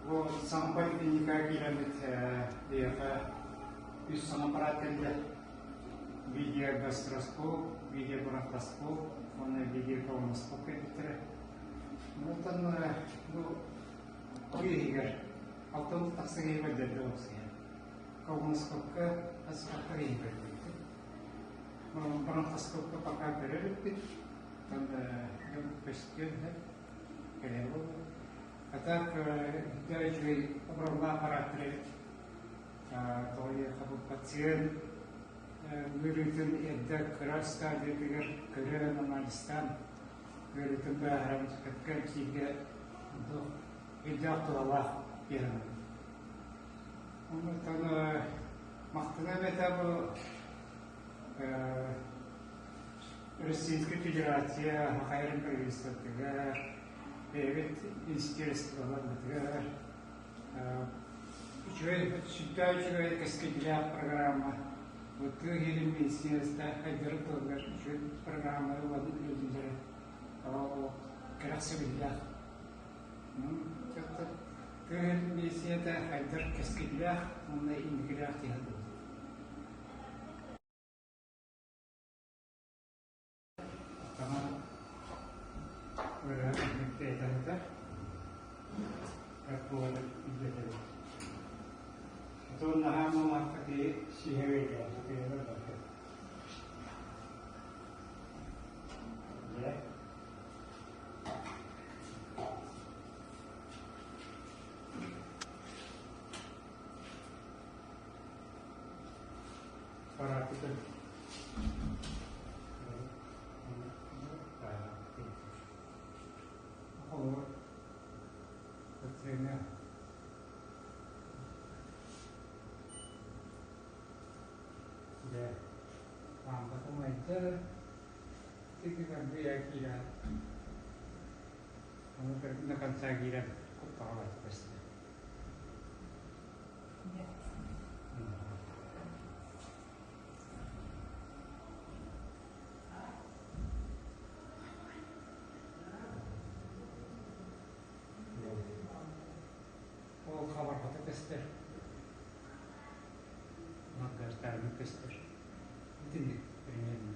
Бу саҥа поликлиникаҕа киирэммит биһиэхэ үс саҥа аппарат кэллэ. Видеогастроскоп, видеобронхоскоп уонна видеоколоноскоп кэлбиттэрэ. Онтон бу ый иһигэр алтан тахса киһи көрдөрдө уопсайа. Колоноскопка хас алта киһи көрдөрбүт. Бронхоскопка пока көрөр эбиппит. Оттон дьон көстүөн сөп, кэлэр буолла. А так да үчүгэй обороннаах аппараттар эбит. Тоҕо диэххэ бу пациент ыарыытын эрдэ кыра стадиятыгар көрөн анализтаан ыарыытын быһааран сөпкө эмтииргэ өйдөөх туһалаах диэн. Онтон махтаныам этэ бу Российскай Федерация Саха правительствотыгар, бэйэбит министерстволарбытыгар үчүгэй, сүрдээх үчүгэй кэскиллээх программа. Бу тыа иһин министерство хайдарын тылыгар үчүгэй программа ылан үлэлииллэрэ кэрэхсэбиллээх. Тыа иһин министерствота хайдар кэскиллээх уонна инникилээх дии саныыбын. Саҥа ырыа этэ буолан илдьэтэбит. Отон наһаа муҥаахха киһи сиһэ өйдөөх сытыйара барда. Дьэ. Парааппытын Холобур, пациеҥҥа дьэ аамматын умайда, ити киирэн ону до конца киирэн куттаҕа көстө. Ол хабарҕата көстөр, Маргартааны көстөр. Итинник примерно.